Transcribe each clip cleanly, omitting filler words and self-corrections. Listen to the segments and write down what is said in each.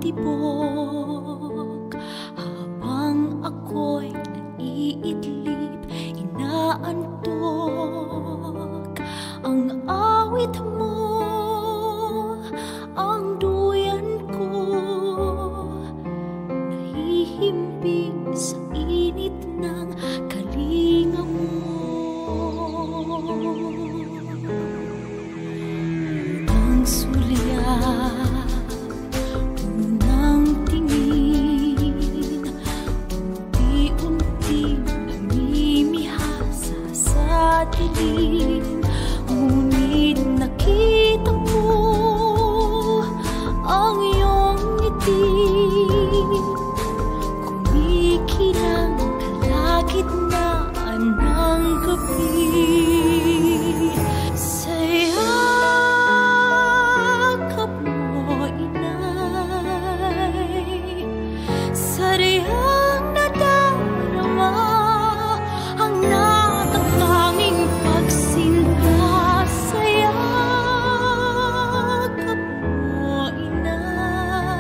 Tibok habang ako'y naiidlip, inaantok ang awit mo, ang duyan ko, nahihimbing sa init ng kalinga mo. Unang sulyap, unang tingin, unti-unting namimihasa sa dilim. Ngunit nakita ko ang iyong ngiti, kumikinang kalagitnaan ng gabi. Sa yakap mo, inay, sariyang nadarama ang natatanging pagsinta. Sa yakap mo, inay,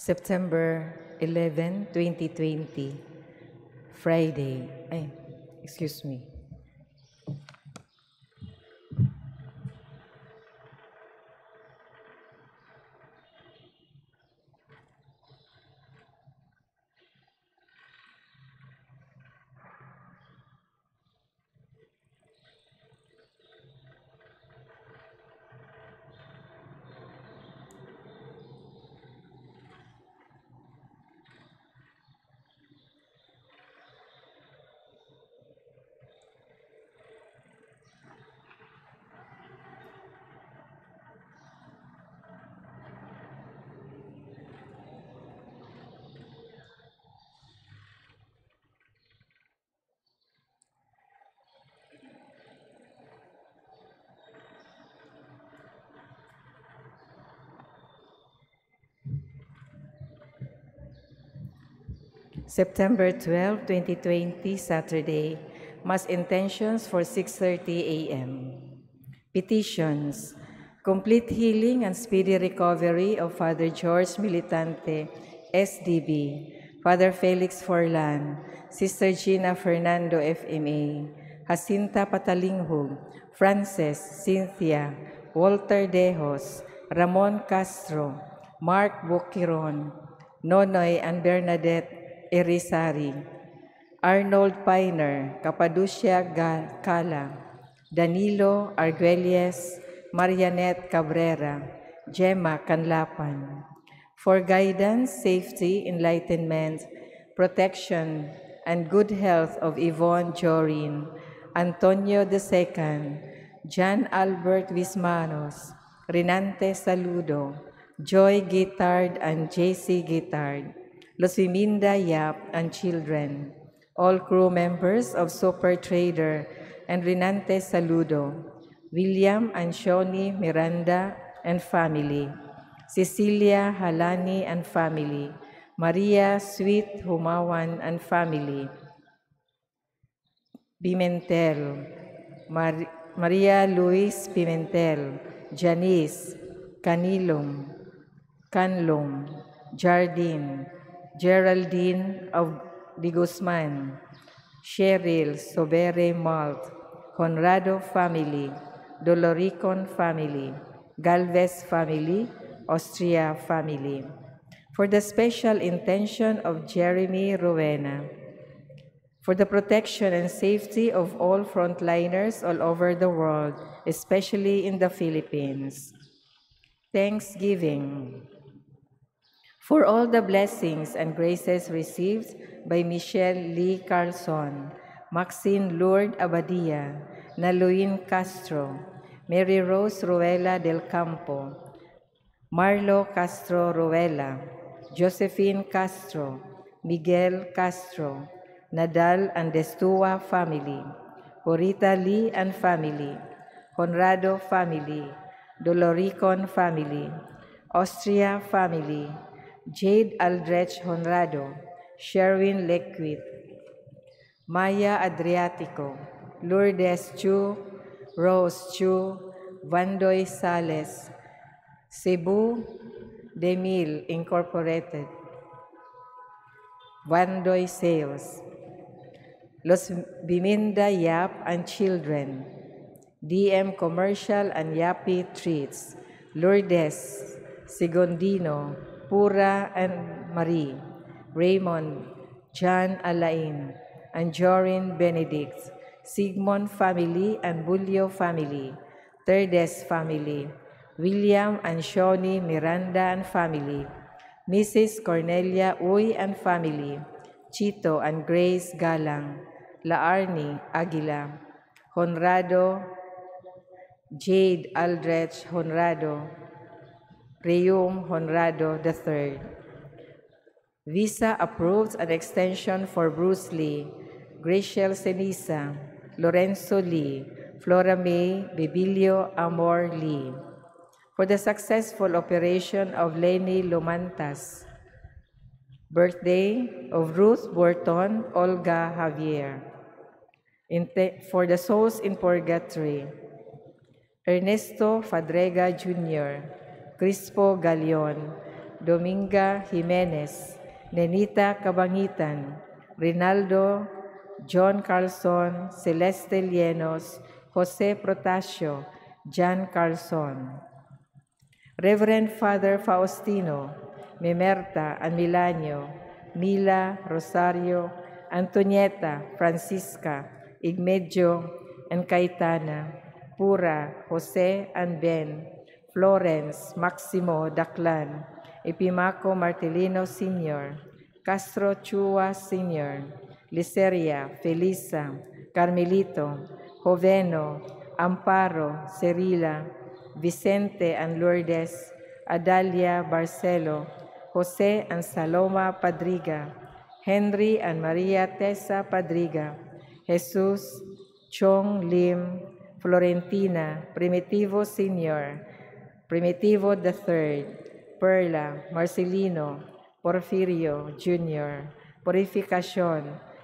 September 11, 2020, Friday. Ay, excuse me. September 12, 2020, Saturday, Mass intentions for 6:30 a.m. Petitions. Complete healing and speedy recovery of Father George Militante, SDB, Father Felix Forlan, Sister Gina Fernando, FMA, Jacinta Patalinghug, Frances, Cynthia, Walter Dejos, Ramon Castro, Mark Boquiron, Nonoy and Bernadette Irizarry, Arnold Piner, Capaducia Cala, Danilo Arguelles, Marianette Cabrera, Gemma Canlapan. For guidance, safety, enlightenment, protection, and good health of Yvonne Jorin, Antonio II, John Albert Vismanos, Renante Saludo, Joy Guitard and JC Guitard, Luciminda Yap and children, all crew members of Super Trader and Renante Saludo, William and Shoni Miranda and family, Cecilia Halani and family, Maria Sweet Humawan and family, Pimentel, Maria Luis Pimentel, Janice, Canilum, Canlum, Jardine, Geraldine of de Guzman, Cheryl Sobere Malt, Conrado family, Doloricon family, Galvez family, Austria family. For the special intention of Jeremy Rowena, for the protection and safety of all frontliners all over the world, especially in the Philippines. Thanksgiving. For all the blessings and graces received by Michelle Lee Carlson, Maxine Lourdes Abadia, Naluin Castro, Mary Rose Ruela del Campo, Marlo Castro Ruela, Josephine Castro, Miguel Castro, Nadal and Destua family, Corita Lee and family, Conrado family, Doloricon family, Austria family, Jade Aldrich Honrado, Sherwin Lequit, Maya Adriatico, Lourdes Chu, Rose Chu, Vandoy Sales, Cebu Demil Incorporated, Vandoy Sales, Los Biminda Yap and Children, DM Commercial and Yapi Treats, Lourdes Segondino, Pura and Marie, Raymond, John Alain, and Jorin Benedict, Sigmund family and Bulio family, Terdes family, William and Shawnee Miranda and family, Mrs. Cornelia Uy and family, Chito and Grace Galang, Laarni Aguila, Honrado, Jade Aldrich Honrado, Reyum Honrado the III. Visa approved an extension for Bruce Lee, Graciel Ceniza, Lorenzo Lee, Flora May, Bebilio Amor Lee. For the successful operation of Lenny Lumantas. Birthday of Ruth Burton, Olga Javier. For the souls in purgatory, Ernesto Fadrega Jr., Crispo Galion, Dominga Jimenez, Nenita Cabangitan, Rinaldo, John Carlson, Celeste Lienos, Jose Protasio, John Carlson. Reverend Father Faustino, Memerta and Milanio, Mila, Rosario, Antonieta, Francisca, Igmedio, and Caetana, Pura, Jose and Ben, Florence, Maximo, Daclan, Epimaco Martelino Sr., Castro Chua Sr., Liceria, Felisa, Carmelito, Joveno, Amparo, Cerila, Vicente and Lourdes, Adalia Barcelo, Jose and Saloma Padriga, Henry and Maria Tessa Padriga, Jesus Chong Lim, Florentina, Primitivo Sr., Primitivo III, Perla, Marcelino, Porfirio Jr., Purificacion,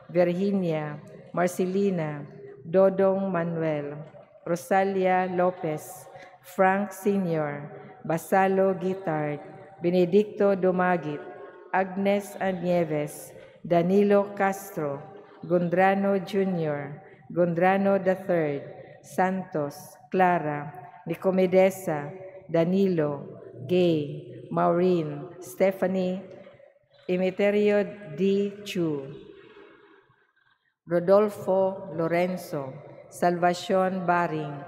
Virginia, Marcelina, Dodong Manuel, Rosalia Lopez, Frank Sr., Basalo Guitard, Benedicto Dumagit, Agnes Nieves, Danilo Castro, Gondrano Jr., Gondrano III, Santos, Clara, Nicomedesa, Danilo, Gay, Maureen, Stephanie, Emeterio D. Chu, Rodolfo Lorenzo, Salvacion Baring,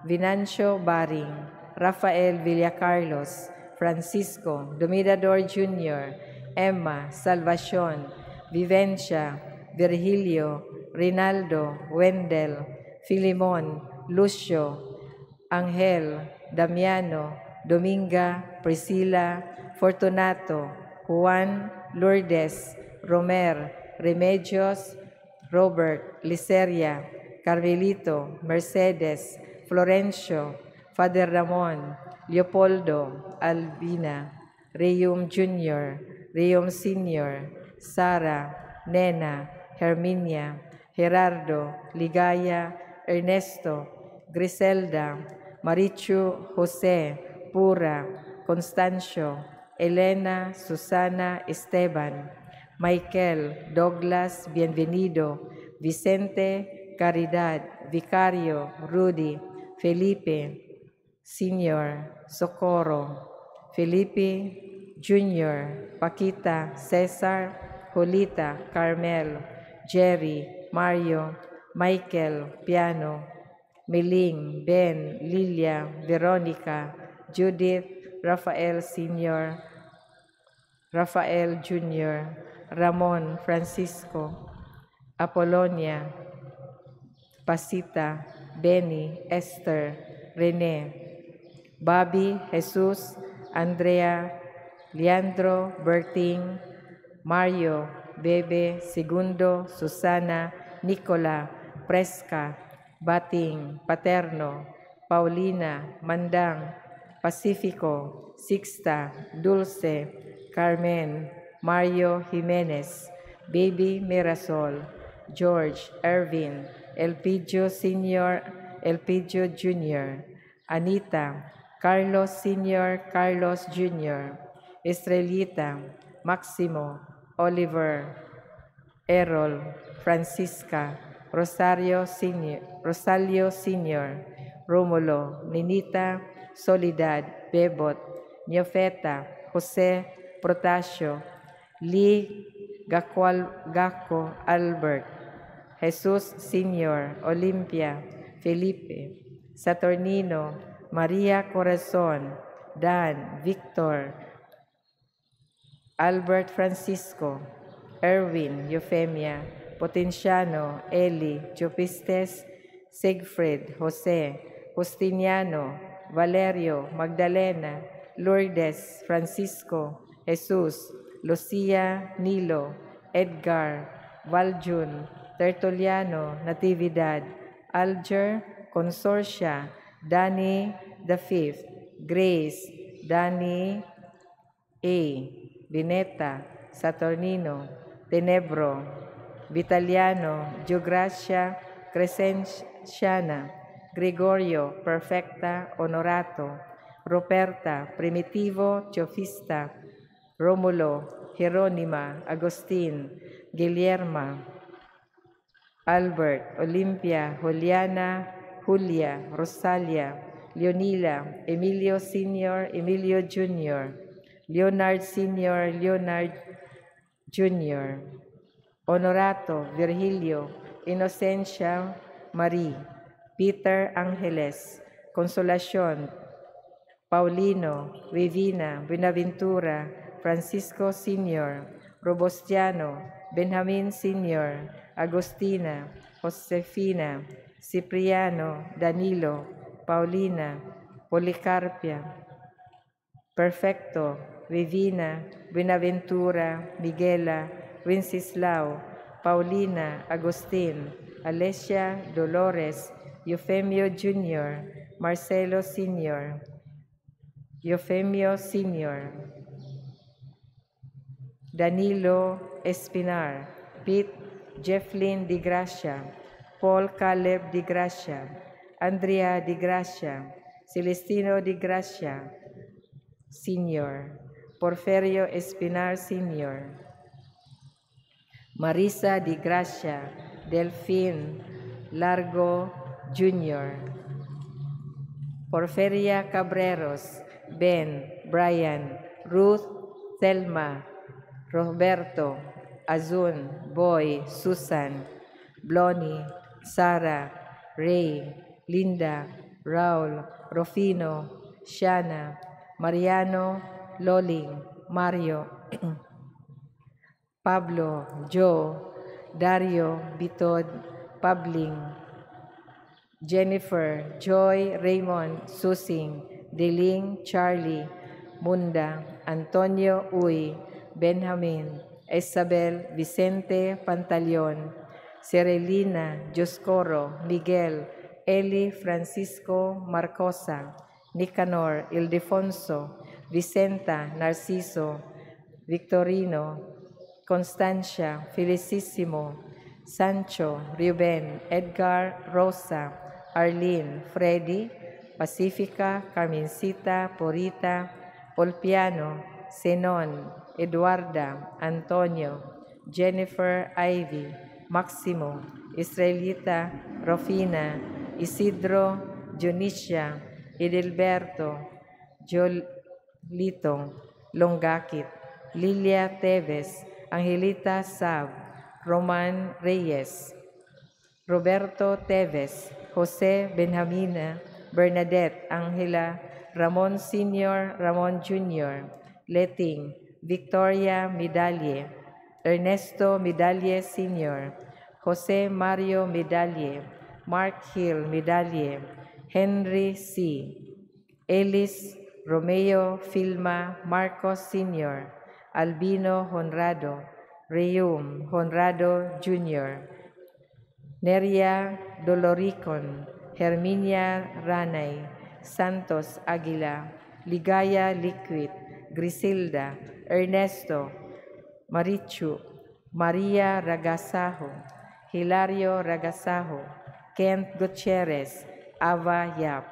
Venancio Baring, Rafael Villacarlos, Francisco Dominador Jr., Emma Salvacion, Vivencia, Virgilio, Rinaldo, Wendell, Filimon, Lucio, Angel, Damiano, Dominga, Priscilla, Fortunato, Juan, Lourdes, Romer, Remedios, Robert, Liceria, Carmelito, Mercedes, Florencio, Father Ramon, Leopoldo, Albina, Reyum Jr., Reyum Sr., Sara, Nena, Herminia, Gerardo, Ligaya, Ernesto, Griselda, Marichu, Jose, Pura, Constancio, Elena, Susana, Esteban, Michael, Douglas, Bienvenido, Vicente, Caridad, Vicario, Rudy, Felipe, Senior, Socorro, Felipe, Junior, Paquita, Cesar, Julita, Carmel, Jerry, Mario, Michael, Piano, Miling, Ben, Lilia, Veronica, Judith, Rafael Sr., Rafael Jr., Ramon, Francisco, Apolonia, Pasita, Benny, Esther, Rene, Bobby, Jesus, Andrea, Leandro, Berting, Mario, Bebe, Segundo, Susana, Nicola, Presca, Bating, Paterno, Paulina, Mandang, Pacifico, Sixta, Dulce, Carmen, Mario Jimenez, Baby Mirasol, George, Ervin, Elpidio Sr., Elpidio Jr., Anita, Carlos Sr., Carlos Jr., Estrelita, Maximo, Oliver, Errol, Francisca, Rosario Sr., Rosalio Sr., Romulo, Ninita, Soledad, Bebot, Neofeta, Jose, Protasio, Lee Gacual, Gaco, Albert, Jesus Sr., Olimpia, Felipe, Saturnino, Maria Corazon, Dan, Victor, Albert Francisco, Erwin, Eufemia, Potenciano, Eli, Chopistes, Siegfried, Jose, Justiniano, Valerio, Magdalena, Lourdes, Francisco, Jesus, Lucia, Nilo, Edgar, Valjun, Tertuliano, Natividad, Alger, Consortia, Danny the Fifth, Grace, Danny A, Vineta, Saturnino, Tenebro, Vitaliano, Geogracia, Crescenciana, Gregorio, Perfecta, Honorato, Ruperta, Primitivo, Teofista, Romulo, Jeronima, Agustin, Guillerma, Albert, Olimpia, Juliana, Julia, Rosalia, Leonila, Emilio Sr., Emilio Jr., Leonard Sr., Leonard Jr., Honorato, Virgilio, Inocencia, Marie, Peter Angeles, Consolacion, Paulino, Vivina, Buenaventura, Francisco Sr., Robustiano, Benjamin Sr., Agustina, Josefina, Cipriano, Danilo, Paulina, Policarpia, Perfecto, Vivina, Buenaventura, Miguela, Wenceslao, Paulina, Agustin, Alessia, Dolores, Eufemio Jr., Marcelo Sr., Eufemio Sr., Danilo Espinar, Pete Jefflin Di Gracia, Paul Caleb Di Gracia, Andrea Di Gracia, Celestino Di Gracia, Sr., Porferio Espinar Sr., Marisa Di Gracia, Delphine Largo Jr., Porferia Cabreros, Ben, Brian, Ruth, Thelma, Roberto, Azun, Boy, Susan, Bloni, Sara, Ray, Linda, Raul, Rufino, Shana, Mariano, Loling, Mario, Pablo, Joe, Dario, Bitod, Pabling, Jennifer, Joy, Raymond, Susing, Deling, Charlie, Munda, Antonio Uy, Benjamin, Isabel, Vicente, Pantaleon, Serelina, Dioscoro, Miguel, Eli, Francisco, Marcosa, Nicanor, Ildefonso, Vicenta, Narciso, Victorino, Constancia, Felicissimo, Sancho, Ruben, Edgar, Rosa, Arlene, Freddy, Pacifica, Carmencita, Purita, Polpiano, Zenon, Eduarda, Antonio, Jennifer, Ivy, Maximo, Israelita, Rofina, Isidro, Dionisia, Edilberto, Jolito, Longakit, Lilia Teves, Angelita Sab, Roman Reyes, Roberto Teves, Jose Benjamina, Bernadette Angela, Ramon Sr., Ramon Jr., Letting, Victoria Medalle, Ernesto Medalle Sr., Jose Mario Medalle, Mark Hill Medalle, Henry C., Ellis Romeo Filma Marcos Sr., Albino Honrado, Reyum Honrado Jr., Neria Doloricon, Herminia Ranay, Santos Aguila, Ligaya Liquid, Griselda, Ernesto, Marichu, Maria Ragasajo, Hilario Ragasajo, Kent Gutierrez, Ava Yap.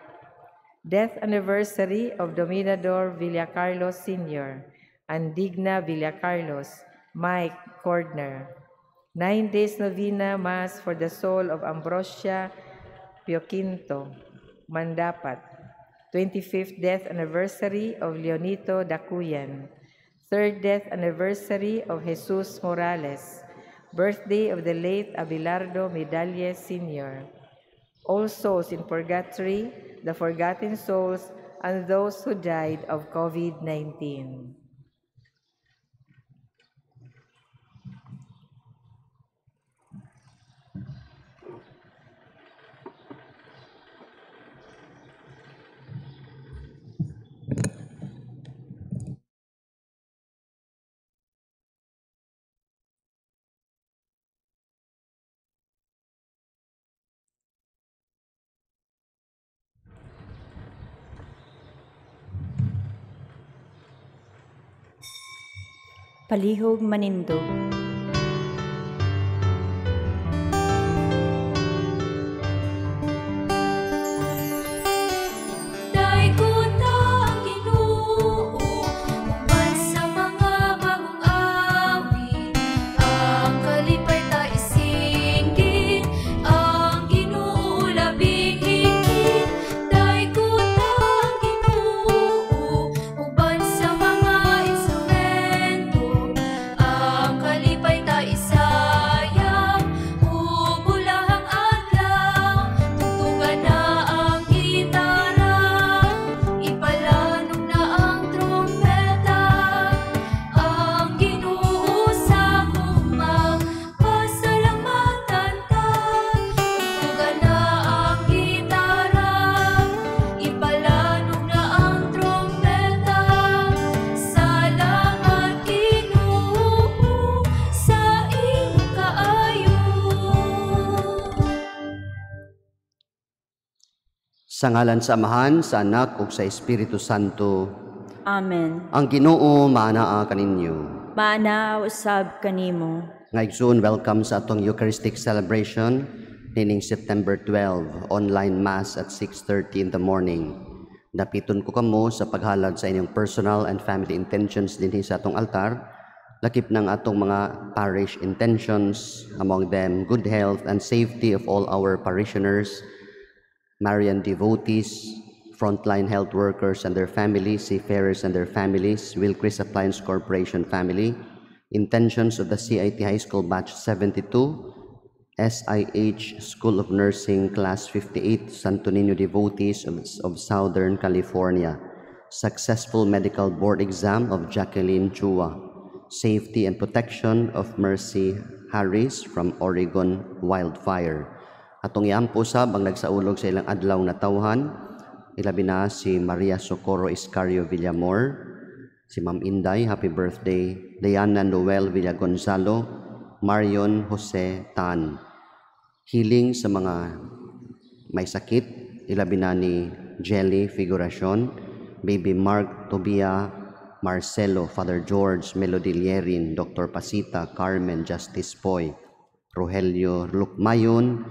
Death anniversary of Dominador Villacarlos Sr., Andigna Villacarlos, Mike Cordner. 9 days novena Mass for the soul of Ambrosia Pioquinto, Mandapat. 25th death anniversary of Leonito Dacuyan. Third death anniversary of Jesus Morales. Birthday of the late Abelardo Medalle Sr. All souls in purgatory, the forgotten souls, and those who died of COVID-19. Palihog manindog. Daygon ang Ginoo uban sa mga Sa ngalan sa Amahan, sa Anak ug sa Espiritu Santo. Amen. Ang Ginoo maanaa kaninyo. Maanaa usab kanimo. Nga igsoon, welcome sa atong Eucharistic celebration nining September 12, online mass at 6:30 in the morning. Dapiton ko kamo sa paghalad sa inyong personal and family intentions dinhi sa atong altar, lakip ng atong mga parish intentions, among them good health and safety of all our parishioners, Marian devotees, frontline health workers and their families, seafarers and their families, Wilcris Appliance Corporation family, intentions of the CIT High School Batch 72, SIH School of Nursing Class 58, Santo Niño devotees of Southern California, successful medical board exam of Jacqueline Chua, safety and protection of Mercy Harris from Oregon wildfire. Atong iampo sab ang nagsaulog sa ilang adlaw na tawhan, ilabi na si Maria Socorro Iscario Villamor, si Ma'am Inday, happy birthday, Diana Noel Villagonzalo, Marion Jose Tan. Healing sa mga may sakit, ilabi na ni Jelly Figuracion, Baby Mark Tobia, Marcelo, Father George, Melody Lierin, Dr. Pasita, Carmen, Justice Poy, Rogelio Lukmayon,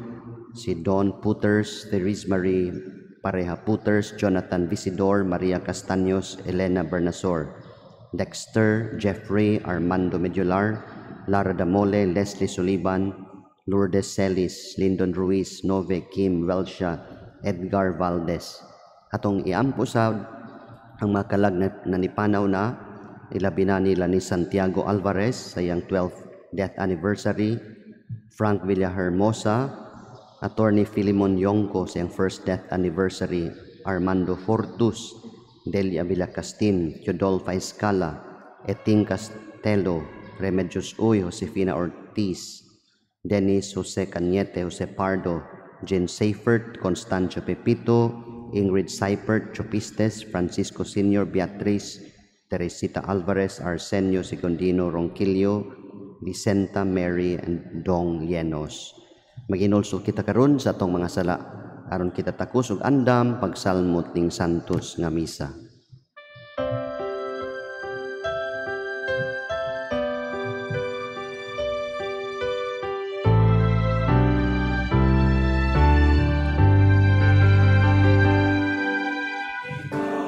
si Don Puters, Therese Marie Pareha Puters, Jonathan Visidor, Maria Castaños, Elena Bernasor, Dexter, Jeffrey, Armando Medular, Lara Damole, Leslie Suliban, Lourdes Celis, Lyndon Ruiz, Nove, Kim, Welsha, Edgar Valdez. Atong iampo sa ang makalag na nipanaw na, ilabi na nila ni Santiago Alvarez sa iyang 12th death anniversary, Frank Villahermosa, Attorney Filimon Yongko sa iyang first death anniversary, Armando Fortus, Delia Villacastin, Teodolfa Escala, Eting Castelo, Remedios Uy, Josefina Ortiz, Dennis Jose Cañete, Jose Pardo, Jane Seifert, Constancio Pepito, Ingrid Seifert, Chopistes, Francisco Sr., Beatriz, Teresita Alvarez, Arsenio Segundino Ronquillo, Vicenta Mary, and Dong Llenos. Maginulsol kita karon sa atong mga sala aron kita takos ug andam pagsalmot ning santos nga misa.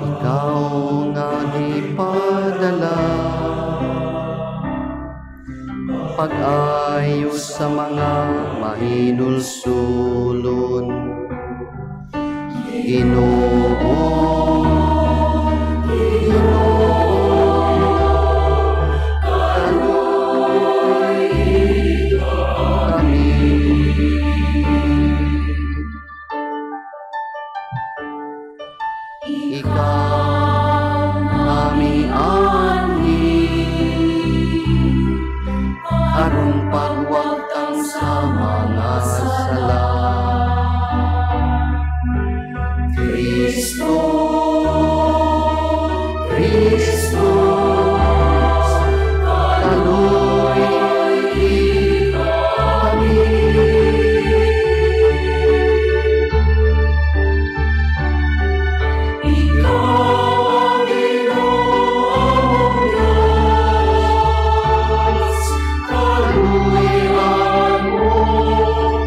Ikaw nga gipadala pag-ayo sa mga mahinulsulon, Ginoo, Ginoo, kaluoy kami. Ikaw aming anhi, aron pagwagtang sa mga sala. Kristo, Kristo, kaluoy kami. Ikaw ang Ginoong Diyos, kaluoyan mo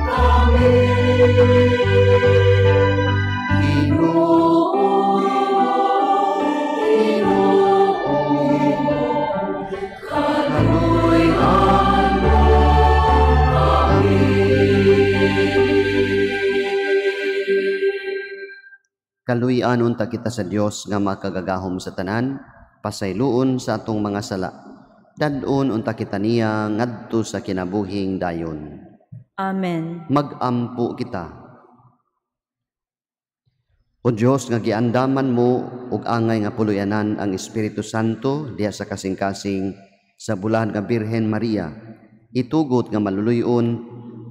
kami. Ginoo, Ginoo, kaluoyan mo kami. Kaluy-an unta kita sa Dios nga makagagahom sa tanan, pasayloon sa atong mga sala. Dad-on unta kita niya ngadto sa kinabuhing dayon. Amen. Magampo kita. O Dios nga giandaman mo ug angay nga puloy-anan ang Espiritu Santo diha sa kasing-kasing sa bulahan nga Birhen Maria, itugot nga maluluy-on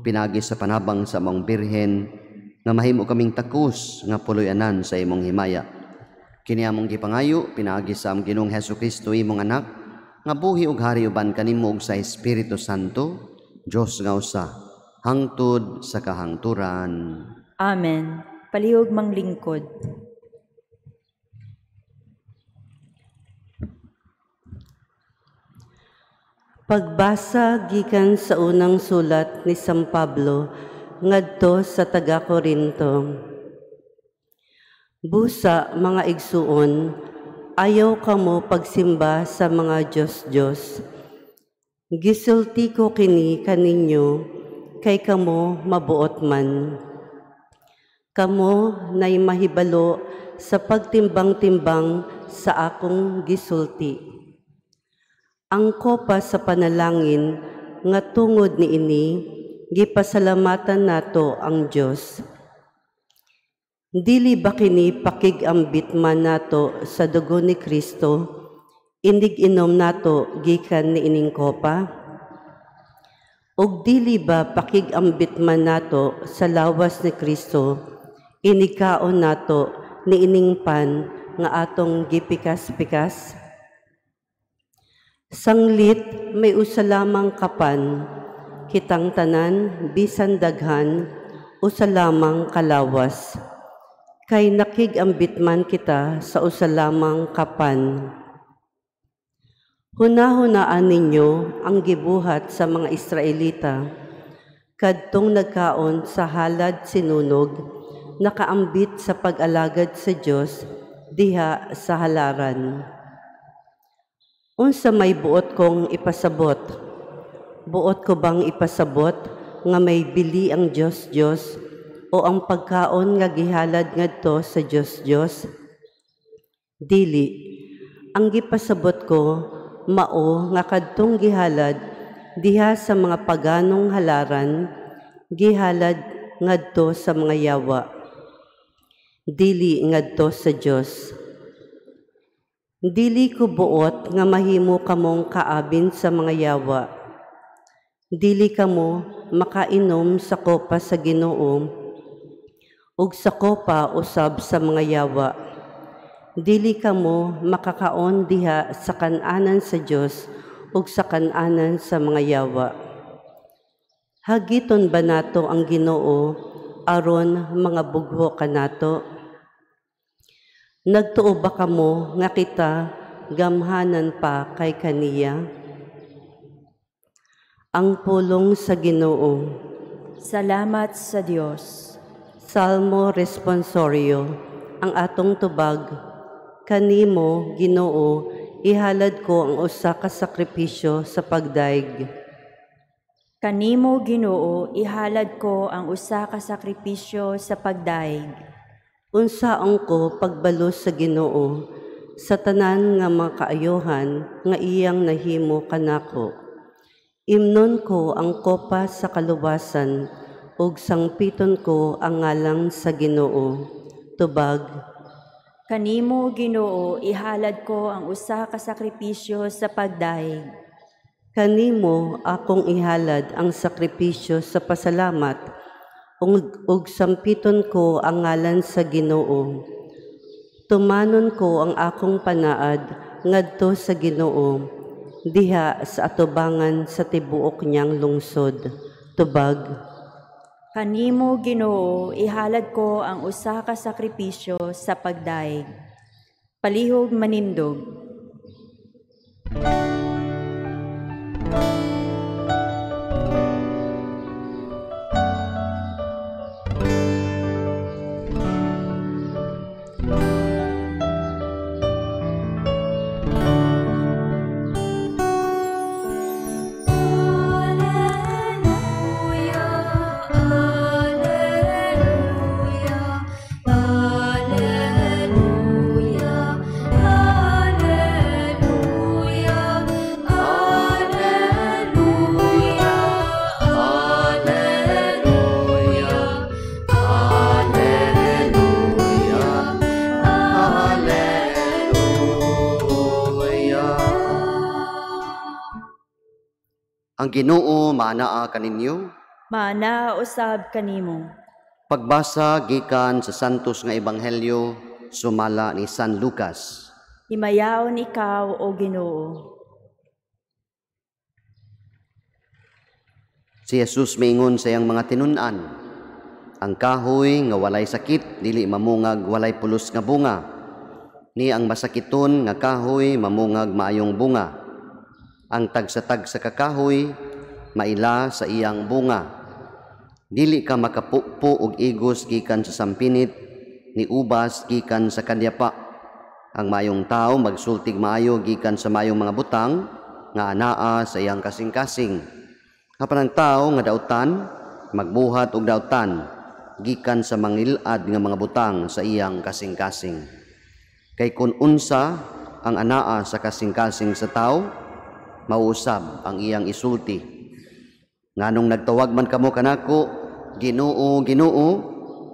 pinagi sa panabang sa among Birhen nga mahimo kaming takos nga puloy-anan sa imong himaya. Kini among gipangayo pinaagi sa among Ginoong Hesukristo imong anak nga buhi ug hari uban kanimo ug sa Espiritu Santo, Dios nga usa, hangtod sa kahangturan. Amen. Palihog manglingkod. Pagbasa gikan sa unang sulat ni San Pablo ngadto sa taga-Korinto. Busa mga igsuon, ayaw kamo pagsimba sa mga Diyos-Diyos. Gisulti ko kini kaninyo, kay kamo mabuot man. Kamo nay mahibalo sa pagtimbang-timbang sa akong gisulti. Ang kopa sa panalangin nga tungod niini, gipasalamatan nato ang Dios. Dili ba kini pakig-ambit man nato sa dugo ni Kristo, inig-inom nato gikan niining kopa? Ug dili ba pakig-ambit man nato sa lawas ni Kristo, inigkaon nato niining pan nga atong gipikas-pikas? Sanglit may usa lamang kapan, kitang tanan bisan daghan, usa lamang kalawas. Kay nakig-ambit man kita sa usa lamang kapan. Hunahunaan ninyo ang gibuhat sa mga Israelita, kadtong nagkaon sa halad sinunog, nakaambit sa pag-alagad sa Dios diha sa halaran. Unsa may buot kong ipasabot? Buot ko bang ipasabot nga may bili ang Dios-Dios o ang pagkaon nga gihalad ngadto sa Dios-Dios? Dili. Ang gipasabot ko mao nga kadtong gihalad diha sa mga paganong halaran, gihalad ngadto sa mga yawa, dili ngadto sa Dios. Dili ko buot nga mahimo kamong kaabin sa mga yawa. Dili kamo makainom sa kopa sa Ginoo ug sa kopa usab sa mga yawa. Dili kamo makakaon diha sa kan-anan sa Dios ug sa kan-anan sa mga yawa. Hagiton ba nato ang Ginoo aron mga bugho kanato? Nagtuo ba kamo nga kita gamhanan pa kay kaniya? Ang pulong sa Ginoo. Salamat sa Dios. Salmo Responsorio. Ang atong tubag, kanimo, Ginoo, ihalad ko ang usa ka sakripisyo sa pagdaig. Kanimo, Ginoo, ihalad ko ang usa ka sakripisyo sa pagdaig. Unsaon ko pagbalos sa Ginoo sa tanan nga mga kaayohan nga iyang nahimo kanako. Imnon ko ang kopa sa kaluwasan ug sangpiton ko ang ngalan sa Ginoo. Tubag. Kanimo, Ginoo, ihalad ko ang usa ka sakripisyo sa pagdaig. Kanimo akong ihalad ang sakripisyo sa pasalamat ug sampiton ko ang ngalan sa Ginoo. Tumanon ko ang akong panaad ngadto sa Ginoo diha sa atubangan sa tibuok niyang lungsod. Tubag. Kanimo, Ginoo, ihalad ko ang usa ka sakripisyo sa pagdaig. Palihog manindog. Ang Ginoo maanaa kaninyo. Maanaa usab kanimo. Pagbasa gikan sa Santos nga Ebanghelyo sumala ni San Lucas. Himayaon ikaw, o Ginoo. Si Jesus miingon sa iyang mga tinun-an, Ang kahoy nga walay sakit dili mamungag walay pulos nga bunga. Ni ang masakiton nga kahoy mamungag maayong bunga. Ang tagsa-tagsa ka kahoy maila sa iyang bunga. Dili ka makapupo og igos gikan sa sampinit, ni ubas gikan sa kadyapa. Ang maayong tao magsultig maayo gikan sa maayong mga butang nga anaa sa iyang kasing-kasing. Apan ang tao nga dautan magbuhat og dautan gikan sa mangilad nga mga butang sa iyang kasing-kasing. Kay kun unsa ang anaa sa kasing-kasing sa tao, mauusab ang iyang isulti. Nganong nagtawag man kamo kanako, 'Ginoo, Ginoo,'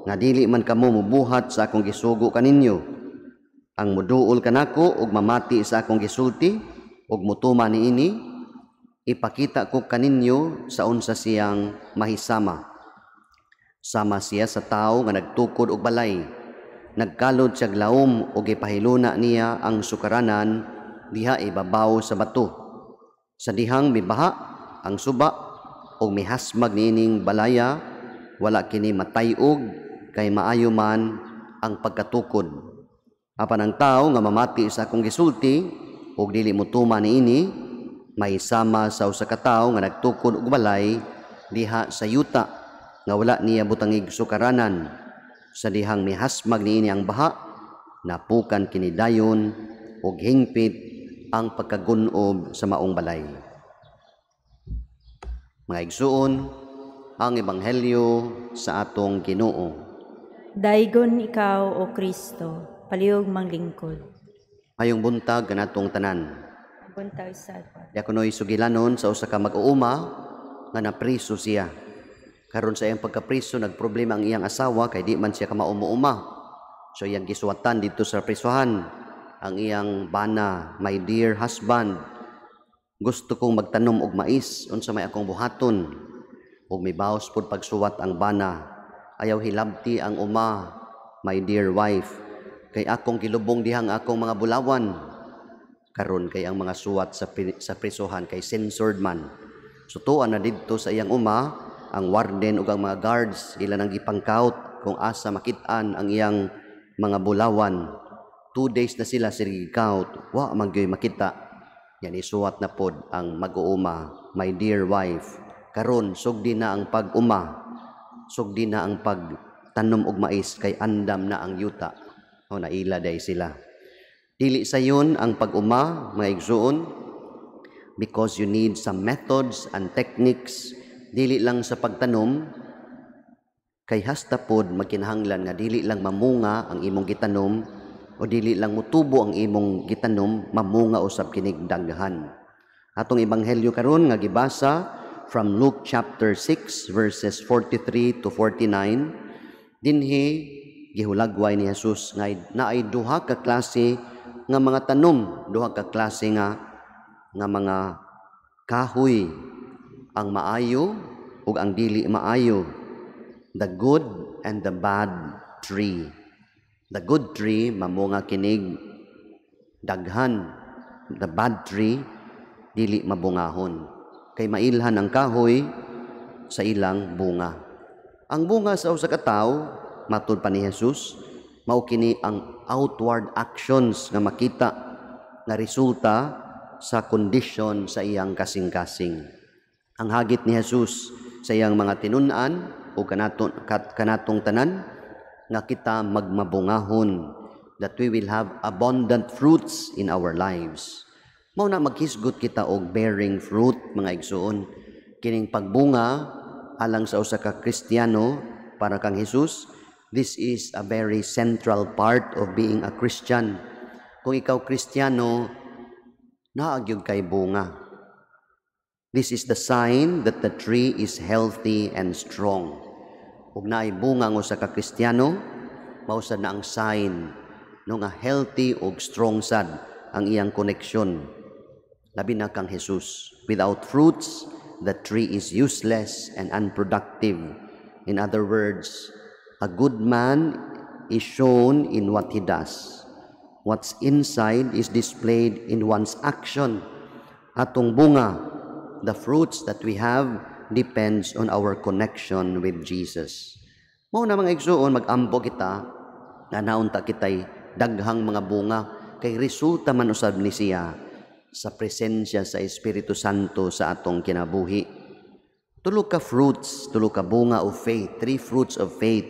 nga dili man kamo mubuhat sa akong gisugo kaninyo? Ang muduol kanako ug mamati sa akong gisulti ug mutuman niini, ipakita ko kaninyo sa unsa siyang mahisama. Sama siya sa tao nga nagtukod og balay. Nagkalod siya laom ug gipahiluna niya ang sukaranan diha ibabaw sa bato. Sa dihang mibaha ang suba ug mihasmag niining balaya, wala kini matay-og kay maayo man ang pagkatukod. Apan ang tao nga mamati sa akong gisulti ug dili motuman niini, mahisama sa usa ka tawo nga nagtukod og balay diha sa yuta nga wala niya butangig sukaranan. Sa dihang mihasmag niini ang baha, napukan kini dayon ug hingpit ang pagkagunob sa maong balay. Mga igsuon, ang ebanghelyo sa atong Ginoo. Daygon ikaw, O Kristo, palihog manglingkod. Mayong buntag kanatong tanan. Buntag sa Diakonoy sugilanon sa usa ka mag-uuma nga napriso siya. Karon sa iyang pagkapriso, nagproblema ang iyang asawa kay di man siya kamao muuma. So iyang gisuwatan didto sa prisuhan ang iyang bana, "My dear husband, gusto kong magtanom og mais, unsa may akong buhaton?" Ug mibaos pud pagsuwat ang bana, "Ayaw hilabti ang uma, my dear wife, kay akong gilubong dihang akong mga bulawan." Karon kay ang mga suwat sa prisuhan kay censored man. So tuan na didto sa iyang uma ang warden ug ang mga guards, ila nang gipangkaut kung asa makit-an ang iyang mga bulawan. 2 days na sila sige count, wa man gyoy makita. Yan isuwat na pod ang mag-uuma, "My dear wife, karon sugdi na ang pag-uma, sugdi na ang pagtanom og mais kay andam na ang yuta." O naila day sila. Dili sayon ang pag-uma, mga igsuon, because you need some methods and techniques dili lang sa pagtanom, kay hasta pod magkinahanglan nga dili lang mamunga ang imong gitanom o dili lang mutubo ang imong gitanom, mamunga usab kinig daghan. Atong ebanghelyo karon nga gibasa from Luke chapter 6 verses 43 to 49, dinhi gihulagway ni Jesus nga naay duha ka klase nga mga tanom, duha ka klase nga mga kahoy, ang maayo ug ang dili maayo, the good and the bad tree. The good tree mamunga kinig daghan, the bad tree dili mabungahon, kay mailhan ang kahoy sa ilang bunga. Ang bunga sa usa ka tawo, matud pa ni Jesus, mao kini ang outward actions nga makita nga resulta sa kondisyon sa iyang kasing-kasing. Ang hagit ni Jesus sa iyang mga tinun-an o kanatong tanan nga kita magmabungahon, that we will have abundant fruits in our lives. Mao na maghisgot kita og bearing fruit, mga igsuon. Kining pagbunga alang sa usa ka Kristiyano para kang Jesus, this is a very central part of being a Christian. Kung ikaw Kristiyano, naa gyud kay bunga. This is the sign that the tree is healthy and strong. Ug naay bunga ang usa ka Kristiyano, mao sad na ang sign no nga healthy ug strong sad ang iyang koneksyon, labi na kang Jesus. Without fruits, the tree is useless and unproductive. In other words, a good man is shown in what he does. What's inside is displayed in one's action. Atong bunga, the fruits that we have, depends on our connection with Jesus. Mao na, mga igsuon, magampo kita nga naunta kitay daghang mga bunga kay resulta man usab ni siya sa presensya sa Espiritu Santo sa atong kinabuhi. Tulo ka fruits, tulo ka bunga of faith, three fruits of faith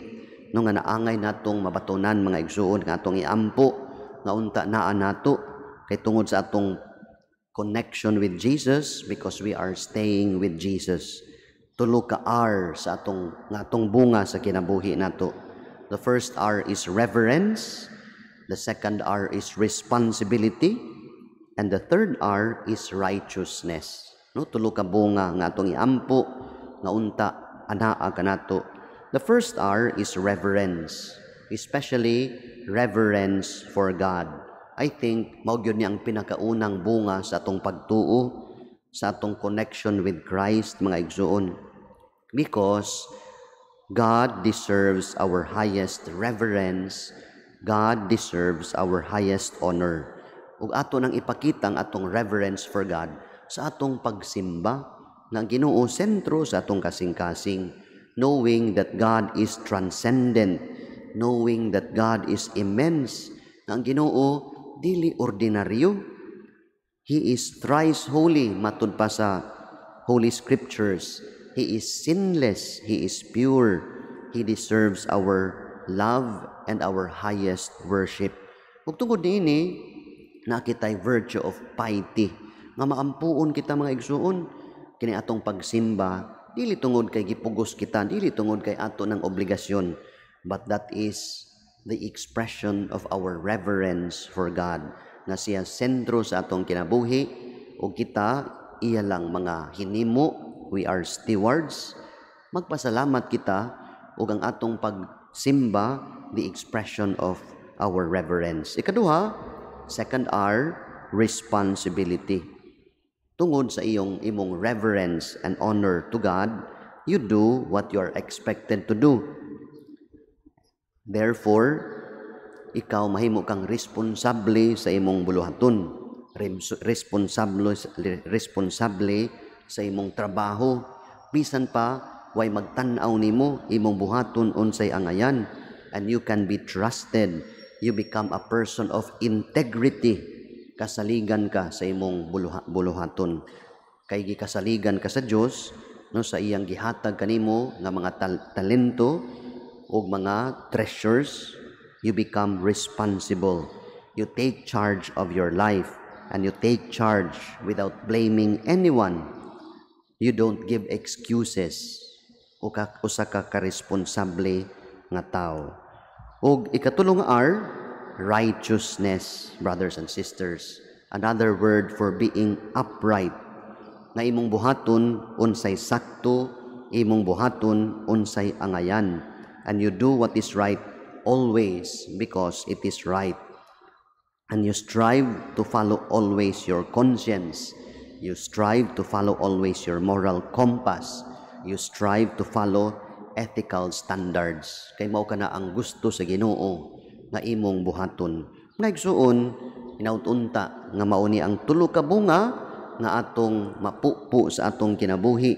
no nga naangay natong mabatunan, mga igsuon, nga atong iampo nga unta naa nato kay tungod sa atong connection with Jesus, because we are staying with Jesus. Tulo ka R sa atong nga atong bunga sa kinabuhi nato. The first R is reverence, the second R is responsibility, and the third R is righteousness. No, tulo ka bunga nga atong iampo nga unta anaa kanato. The first R is reverence, especially reverence for God. I think mao gyud ni ang pinakaunang bunga sa atong pagtuo, sa atong connection with Christ, mga igsuon. Because God deserves our highest reverence, God deserves our highest honor. Ug ato nang ipakita ang atong reverence for God sa atong pagsimba nga Ginoo sentro sa atong kasing-kasing, knowing that God is transcendent, knowing that God is immense, nga ang Ginoo dili ordinaryo. He is thrice holy matud pa sa Holy Scriptures. He is sinless, He is pure. He deserves our love and our highest worship. Ug tungod niini, naa kitay virtue of piety nga maampuon kita, mga igsuon. Kini atong pagsimba dili tungod kay gipugos kita, dili tungod kay ato ng obligasyon, but that is the expression of our reverence for God nga siya sentro sa atong kinabuhi ug kita iya lang mga hinimo. We are stewards. Magpasalamat kita ug ang atong pagsimba, the expression of our reverence. Ikaduha, second R, responsibility. Tungod sa iyong imong reverence and honor to God, you do what you are expected to do. Therefore, ikaw mahimo kang responsable sa imong buluhaton, responsable responsable sa imong trabaho. Bisan pa way magtan-aw nimo, imong buhaton unsay angayan, and you can be trusted. You become a person of integrity. Kasaligan ka sa imong buluhaton kay gikasaligan ka sa Dios, no, sa iyang gihatag kanimo nga mga talento ug mga treasures. You become responsible. You take charge of your life, and you take charge without blaming anyone. You don't give excuses. O ka, usa ka karesponsable nga tao. Ug ikatulo nga R, righteousness, brothers and sisters. Another word for being upright. Nga imong buhaton unsay sakto, imong buhaton unsay angayan. And you do what is right always because it is right. And you strive to follow always your conscience. You strive to follow always your moral compass. You strive to follow ethical standards. Kay mao kana ang gusto sa Ginoo nga imong buhaton. Mga igsuon, hinaut unta nga mao ni ang tulo ka bunga nga atong mapupo sa atong kinabuhi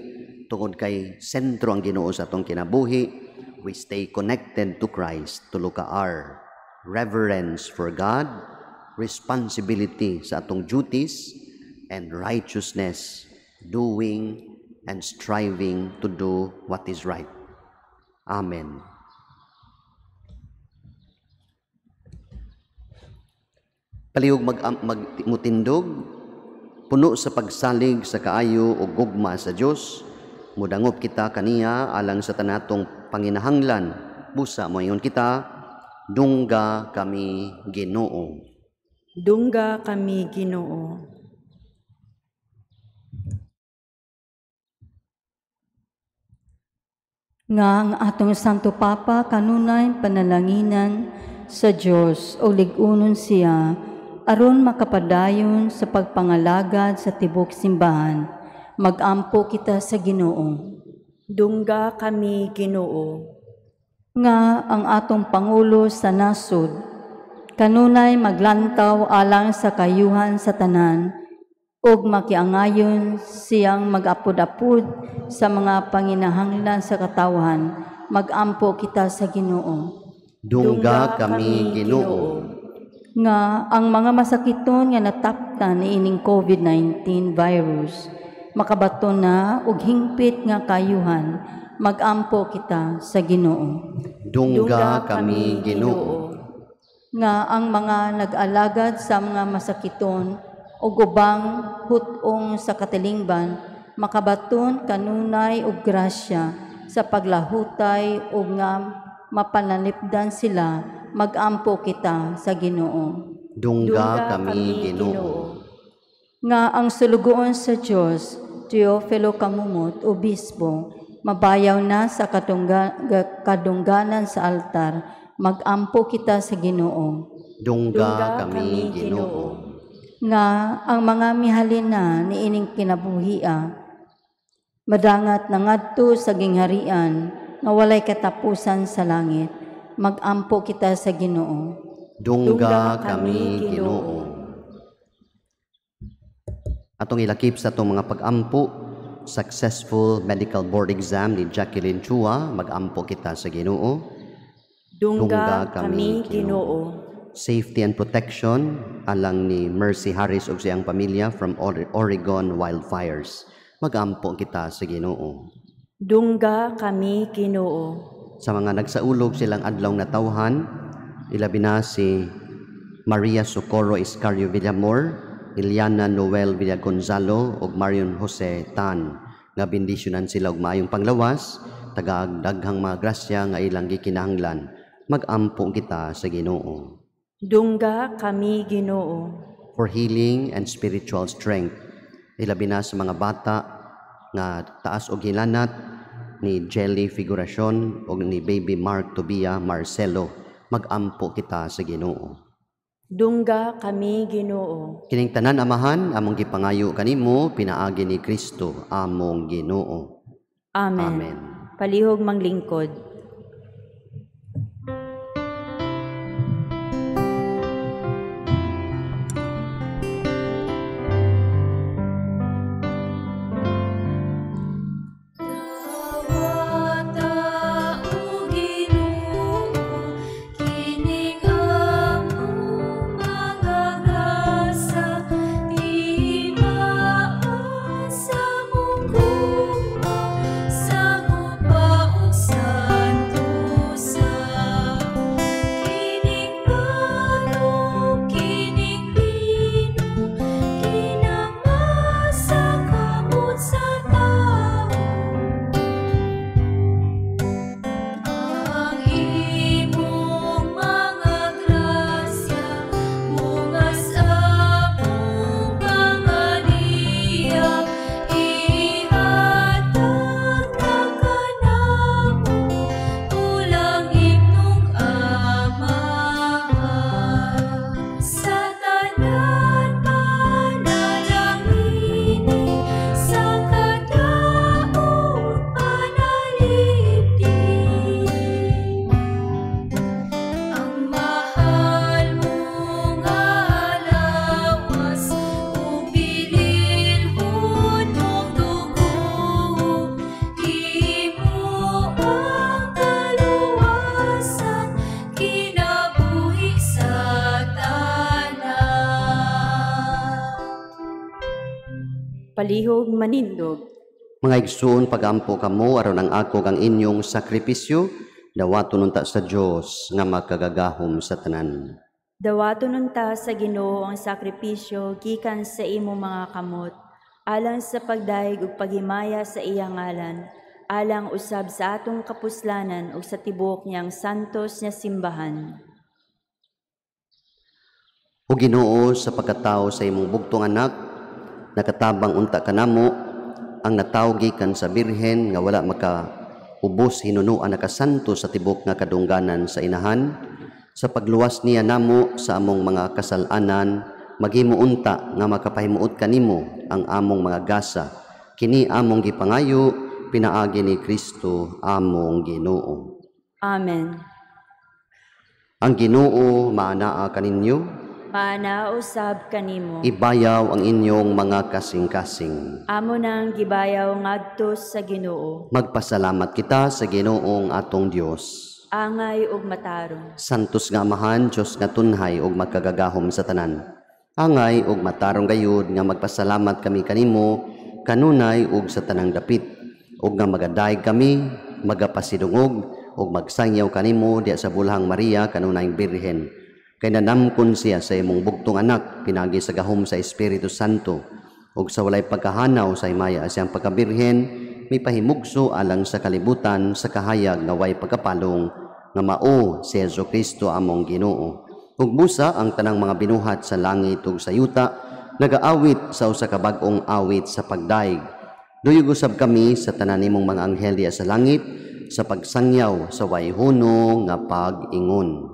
tungod kay sentro ang Ginoo sa atong kinabuhi. We stay connected to Christ. Tulo ka R: reverence for God, responsibility sa atong duties, and righteousness, doing and striving to do what is right. Amen. Palihog mag mutindog, puno sa pagsalig sa kaayo o gugma sa Dios, mudangop kita kaniya alang sa tanatong panginahanglan. Busa moingon kita, "Dungga kami, Ginoo." Dungga kami, Ginoo. Nga ang atong Santo Papa kanunay panalanginan sa Dios o lig-unon siya aron makapadayon sa pagpangalagad sa tibok simbahan. Magampo kita sa Ginoo. Dungga kami, Ginoo. Nga ang atong pangulo sa nasod kanunay maglantaw alang sa kayuhan sa tanan ug makiangayon siyang mag-apod-apod sa mga panginahanglan sa katawhan. magampo kita sa Ginoo. Dungga kami, Ginoo. Nga ang mga masakiton nga nataptan niining COVID-19 virus makabaton na og hingpit nga kayuhan, magampo kita sa Ginoo. Dungga kami, Ginoo. Nga ang mga nag-alagad sa mga masakiton ug ubang hut-ong sa katilingban makabaton kanunay og grasya sa paglahutay ug nga mapanalipdan sila, magampo kita sa Ginoo. Dungga kami, Ginoo. Nga ang sulugoon sa Dios, Teofilo Camomot, obispo, mabayaw na sa kadungganan sa altar, magampo kita sa Ginoo. Dungga kami, Ginoo. Nga ang mga mihalin na niining kinabuhia, madangat na ngadto sa gingharian nga walay katapusan sa langit, magampo kita sa Ginoo. Dungga kami, Ginoo. Atong ilakip sa atong mga pag-ampo, successful medical board exam ni Jacqueline Chua, mag-ampo kita sa Ginoo. Dungga kami, Ginoo. Safety and protection alang ni Mercy Harris ug siyang pamilya from Oregon wildfires. Mag-ampo kita sa Ginoo. Dungga kami, Ginoo. Sa mga nagsaulog silang adlaw natawhan, ilabi na si Maria Socorro Iscario Villamor, Iliana Noel Villagonzalo ug Marion Jose Tan, nga bendisyonan sila og maayong panglawas, tagaag daghang mga grasya nga ilang gikinahanglan. Mag-ampo kita sa Ginoo. Dungga kami, Ginoo. For healing and spiritual strength, ilabi na sa mga bata nga taas og hilanat ni Jelly Figuracion og ni Baby Mark Tobia Marcelo, mag-ampo kita sa Ginoo. Dungga kami, Ginoo. Kining tanan, Amahan, among gipangayo kanimo pinaagi ni Kristo among Ginoo. Amen. Amen. Palihog manglingkod. Palihog manindog. Mga igsoon, pagampo kamo aron ang ako kang inyong sakripisyo, dawaton unta sa Dios nga makagagahom sa tanan. Dawaton unta sa Ginoo ang sakripisyo gikan sa imong mga kamot, alang sa pagdayeg ug paghimaya sa iyang ngalan, alang usab sa atong kapuslanan ug sa tibuok niyang santos nga simbahan. O Ginoo, sa pagkatao sa imong bugtong anak, nakatabang unta kanamo ang natawo gikan sa birhen nga wala makaubos hinunuan nakasanto sa tibok nga kadungganan sa inahan. Sa pagluwas niya namo sa among mga kasal-anan, maghimo unta nga makapahimuot kanimo ang among mga gasa. Kini among gipangayo pinaagi ni Kristo among Ginoo. Amen. Ang Ginoo maanaa kaninyo. Maana usab kanimo. Ibayaw ang inyong mga kasing-kasing. Amo nang gibayaw ngadto sa Ginoo. Magpasalamat kita sa Ginoong atong Dios. Angay ug matarong. Santos nga Amahan, Dios nga tunhay ug magkagagahom sa tanan. Angay ug matarong gayud nga magpasalamat kami kanimo kanunay ug sa tanang dapit, ug nga magadayeg kami, magapasidungog ug magsangyaw kanimo diha sa Bulhang Maria kanunayng Birhen. Kay nanamkon siya sa imong bugtong anak pinagi sa gahom sa Espiritu Santo, ug sa walay pagkahanaw sa himaya siyang pagkabirhen, mipahimugso alang sa kalibutan sa kahayag nga way pagkapalong nga mao si Hesus Kristo among Ginoo. Ug busa ang tanang mga binuhat sa langit ug sa yuta nagaawit sa usa ka bag-ong awit sa pagdaig. Duyog usab kami sa tanan nimong mga anghel diha sa langit sa pagsangyaw sa way huno nga pag-ingon.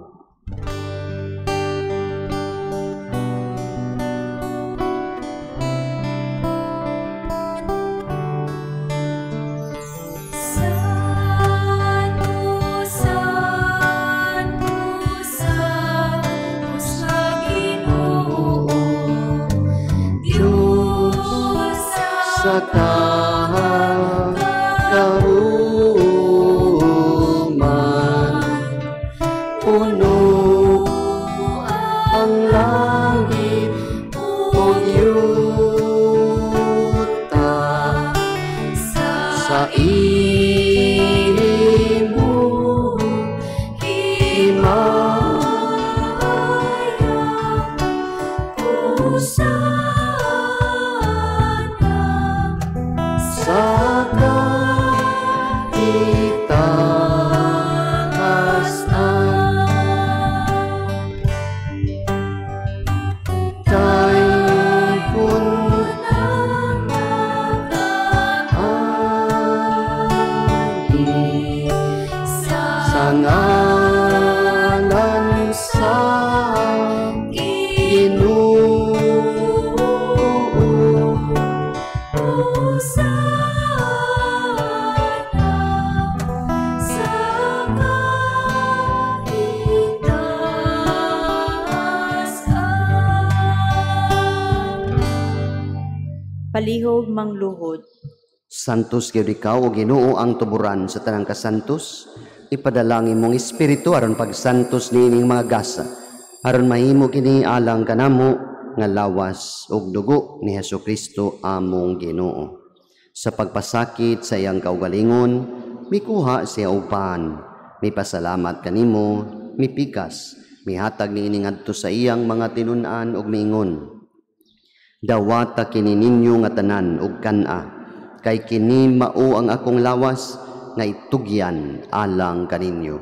Palihog mangluhod. Santos gyud ikaw o Ginoo ang tuburan sa tanang kasantos. Ipadalangin mong espiritu aron pagsantos niining mga gasa, aron mahimo kini alang kanamo nga lawas ug dugo ni Hesus Kristo among Ginoo. Sa pagpasakit sa iyang kaugalingon, mikuha siya og pan, mipasalamat kanimo, mipikas, mihatag niini ngadto sa iyang mga tinun-an ug miingon: Dawata kini ninyo nga tanan ug kan-a, kay kini mao ang akong lawas nga itugyan alang kaninyo.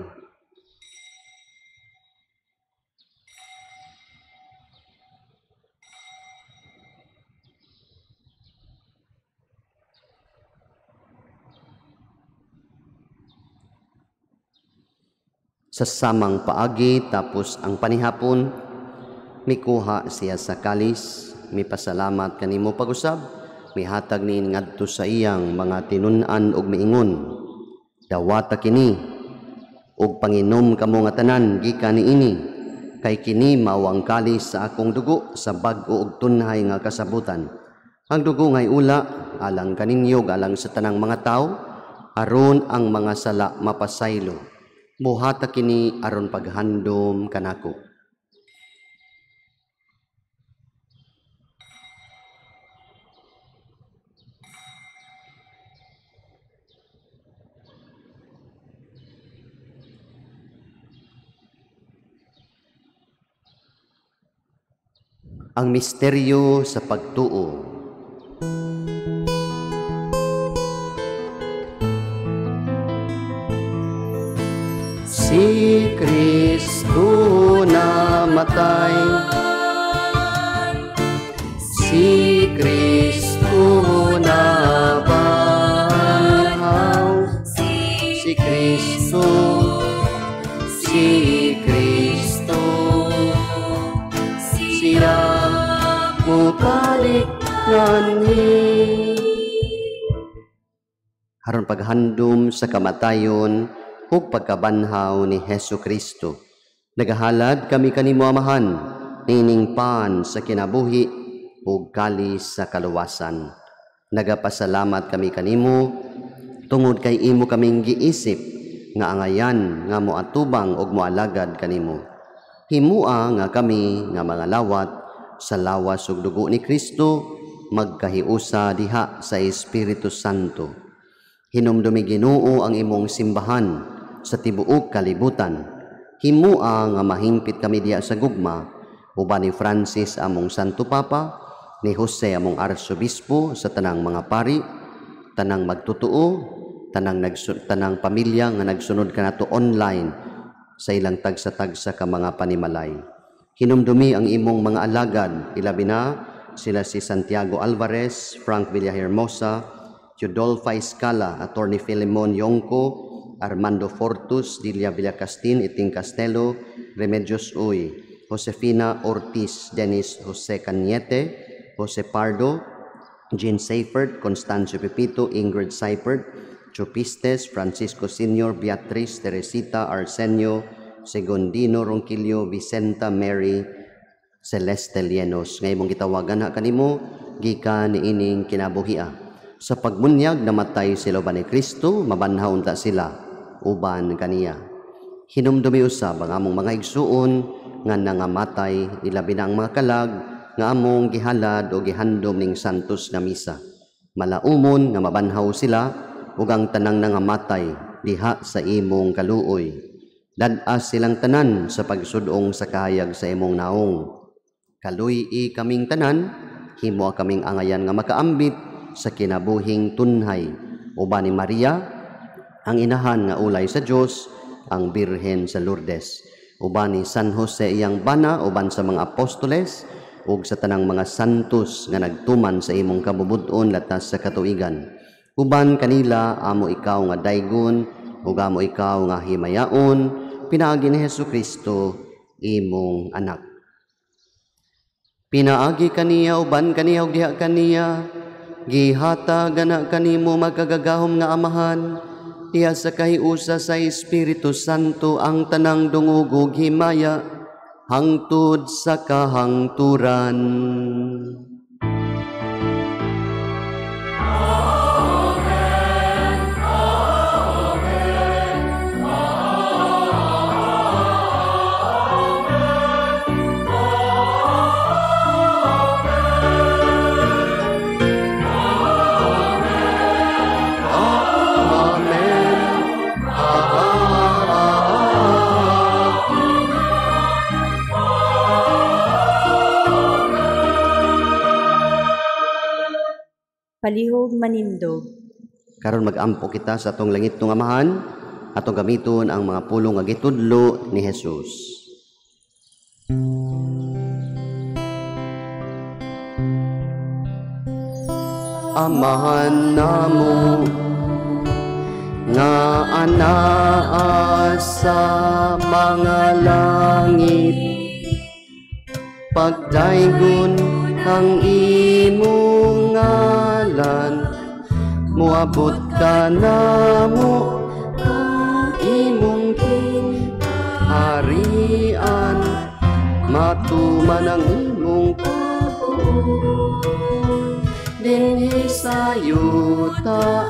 Sa samang paagi tapos ang panihapon, mikuha siya sa kalis, mipasalamat kanimo pag-usab, mihatag niin ngadto sa iyang mga tinun-an ug miingon: Dawata kini ug panginom kamo nga tanan gikan niini, kay kini mao ang kalis sa akong dugo sa bag-o ug tunhay nga kasabutan. Ang dugo ngay ula alang kaninyo ug alang sa tanang mga tawo, aron ang mga sala mapasaylo. Buhata kini aron paghandom kanako. Ang misteryo sa pagtuo. Si Kristo namatay, si Kristo nabanhaw, si Kristo, si Kristo, siya mubalik nganhi. Aron paghandom sa kamatayon ug pagkabanhaw ni Hesus Kristo, nagahalad kami kanimo Amahan nining pan sa kinabuhi ug kalis sa kaluwasan. Nagapasalamat kami kanimo tungod kay imo kaming giisip nga angayan nga moatubang ug moalagad kanimo. Himua nga kami nga mga lawat sa lawas ug dugo ni Kristo magkahiusa diha sa Espiritu Santo. Hinumdumi Ginoo ang imong simbahan sa tibuok kalibutan. Himua nga mahimpit kami diha sa gugma uban ni Francis among Santo Papa, ni Jose among Arsobispo, sa tanang mga pari, tanang magtotoo, tanang pamilya nga nagsunod kanato online sa ilang tagsa-tagsa ka mga panimalay. Hinumdumi ang imong mga alagad, ilabi na sila si Santiago Alvarez, Frank Villahermosa, Teodolfa Escala, Attorney Filemon Yongko, Armando Fortus, Delia Villacastin, Iting Castelo, Remedios Uy, Josefina Ortiz, Dennis Jose Cañete, Jose Pardo, Jean Seifert, Constancio Pepito, Ingrid Seifert, Chupistes, Francisco Sr., Beatriz, Teresita, Arsenio, Segundino Ronquillo, Vicenta Mary, Celeste Lienos. Ngayon mong gitawagan na kanimo, gikan niining kinabuhia. Sa pagmunyag namatay sila uban ni Kristo, mabanhaw unta sila uban kaniya. Hinumdumi usab ang among mga igsuon nga nangamatay, ilabi na ang mga kalag nga among gihalad o gihandom ning santos nga misa. Malaumon nga mabanhaw sila ug ang tanang nangamatay diha sa imong kaluoy. Dad-as silang tanan sa pagsudong sa kahayag sa imong naong. Kaluy-i kaming tanan, himo kaming angayan nga makaambit sa kinabuhing tunhay. Uban ni Maria, ang inahan nga ulay sa Dios, ang Birhen sa Lourdes. Uban ni San Jose iyang bana, uban sa mga apostoles, ug sa tanang mga santos nga nagtuman sa imong kabubut-on latas sa katuigan. Uban kanila amo ikaw nga daygon, ug amo ikaw nga himayaon, pinaagi ni Hesus Kristo imong anak. Pinaagi kaniya, uban kaniya, ug diha kaniya, gihatag na kanimo magkagagahom nga Amahan, diha sa kahiusa sa Espiritu Santo ang tanang dungog ug himaya hangtod sa kahangturan. Amen. Amen. Amen. Palihog manindog. Karon magampo kita sa atong langit ng Amahan, atong gamiton ang mga pulong nga gitudlo ni Jesus. Amahan namo nga anaa sa mga langit, pagdaygon ang imong ngalan, moabot ka namo ang imong harian, matuman ang imong kabuuan dinhi sa yuta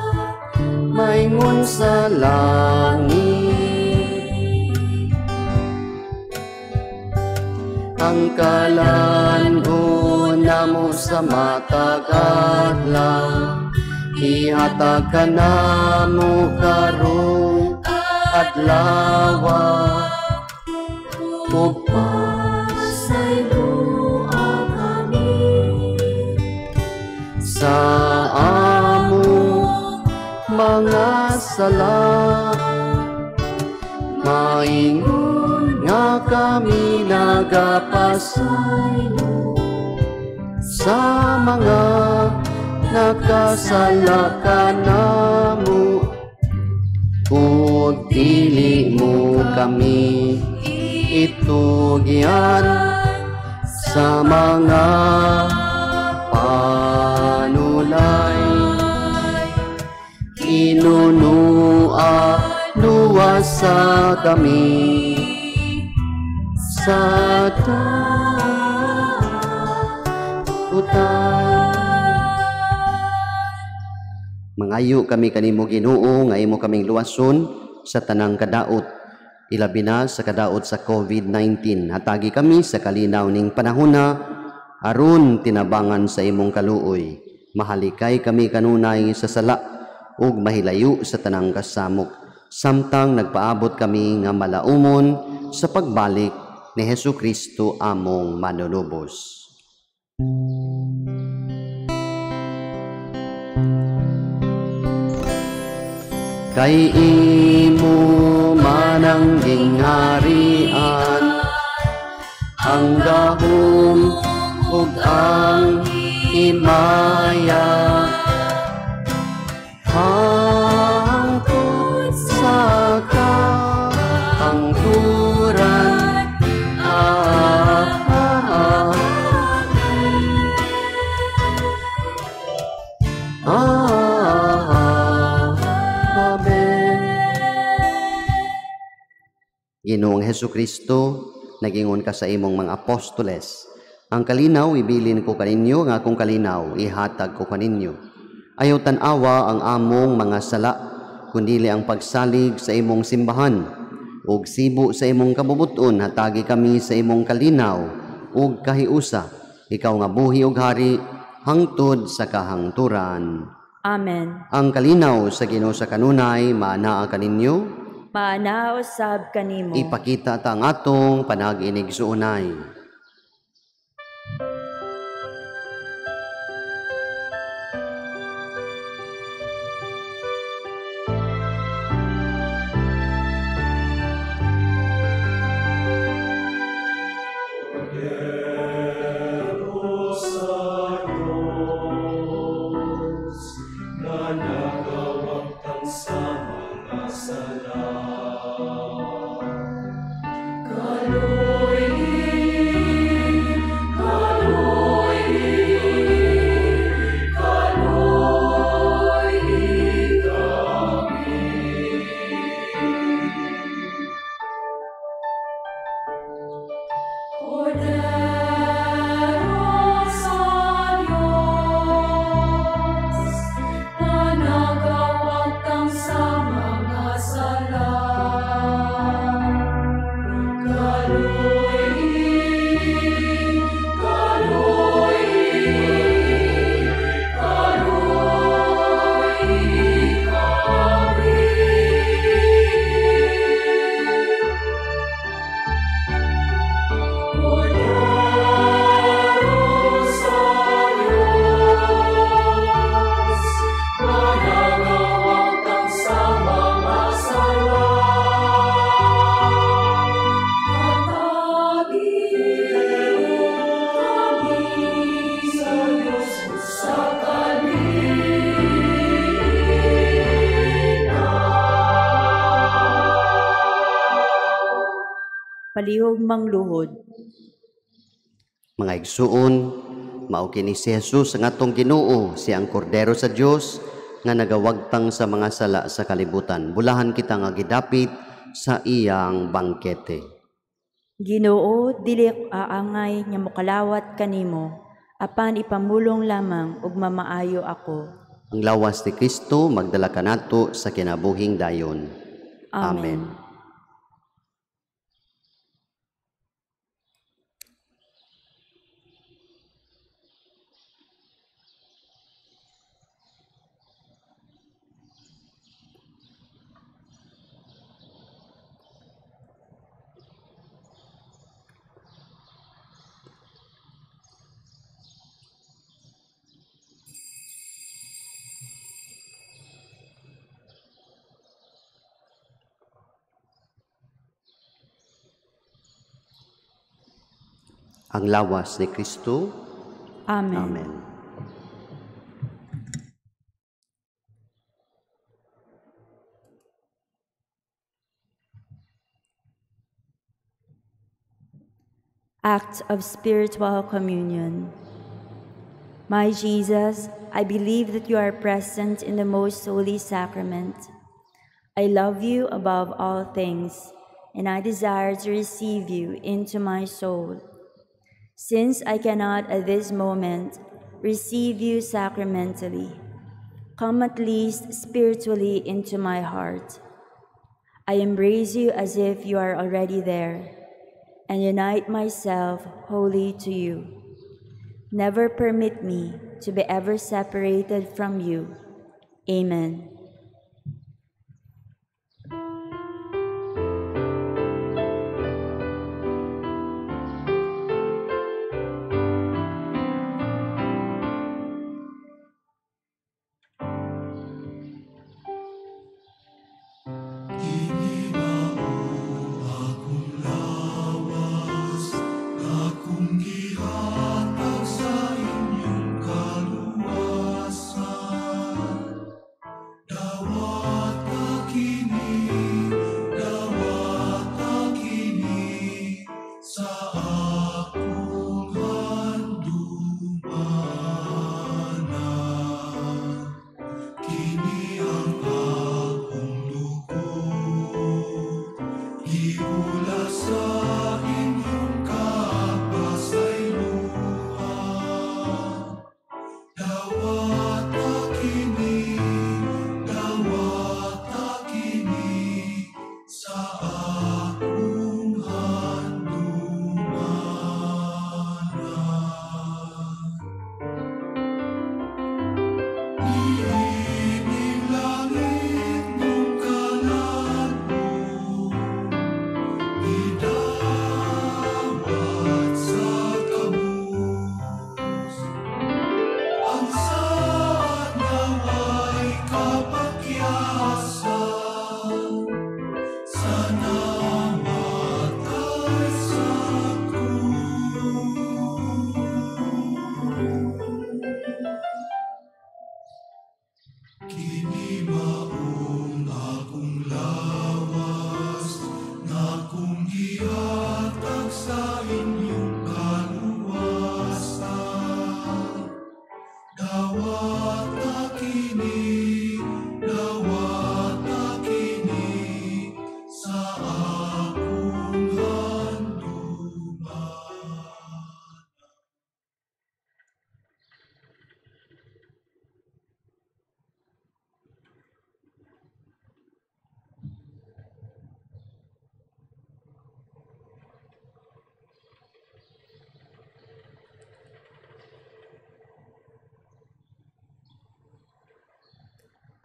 maingon sa langit. Ang kalan-on namo sa matag adlaw, ihatag ka namo karong adlawa, ug pasayloa kami sa among mga sala, maingon nga kami nagapasaylo sa mga nakasala kanamo, ug dili mo kami itugyan sa mga panulay. Inunua luwasa kami sa dakilang. Mangayo kami kanimo Ginoo nga imo kaming luwason sa tanang kadaot, ilabi na sa kadaot sa COVID-19. Hatagi kami sa kalinaw ning panahona aron tinabangan sa imong kaluoy. Mahalikay kami kanunay sa sala ug mahilayo sa tanang kasamok, samtang nagpaabot kami nga malaumon sa pagbalik ni Hesus Kristo among manunubos. Kay imo man ang gingharian, ang gahom ug ang himaya, hangtod sa kahangturan. Amen. Ginoong Hesus Kristo, nagingon ka sa imong mga apostoles, ang kalinaw ibilin ko kaninyo, ang akong kalinaw ihatag ko kaninyo. Ayaw tan-awa ang among mga sala, kundili ang pagsalig sa imong simbahan. Ug sibo sa imong kabubuton, hatagi kami sa imong kalinaw ug kahiusa. Ikaw nga buhi ug hari hangtod sa kahangturan. Amen. Ang kalinaw sa Ginoo sa kanunay maanaa kaninyo. Maanaa usab kanimo. Ipakita ta ang atong panag-inigsuonay. Palihog mangluhod. Mga igsuon, mao kini si Jesus ang atong Ginoo, siya ang Kordero sa Dios nga nagawagtang sa mga sala sa kalibutan. Bulahan kita nga gidapit sa iyang bangkete. Ginoo, dili aangay nga mokalawat kanimo, apan ipamulong lamang ug mamaayo ako. Ang lawas ni Kristo magdala kanato sa kinabuhing dayon. Amen. Amen. Ang lawas ni Kristo. Amen. Amen. Act of Spiritual Communion. My Jesus, I believe that you are present in the most holy sacrament. I love you above all things, and I desire to receive you into my soul. Since I cannot at this moment receive you sacramentally. Come at least spiritually into my heart. I embrace you as if you are already there, and unite myself wholly to you. Never permit me to be ever separated from you. Amen.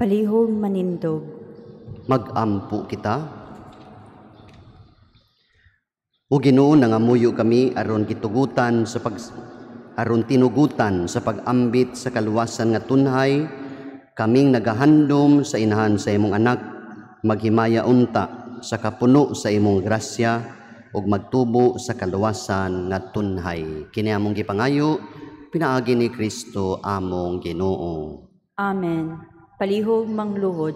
Palihog manindog. Magampo kita. O Ginoo, nangamuyo kami aron gitugutan sa pag aron tinugutan sa pag-ambit sa kaluwasan nga tunhay, kaming nagahandom sa inahan sa imong anak, maghimaya unta sa kapuno sa imong grasya ug magtubo sa kaluwasan nga tunhay. Kini among gipangayo pinaagi ni Kristo among Ginoo. Amen. Palihog mangluhod.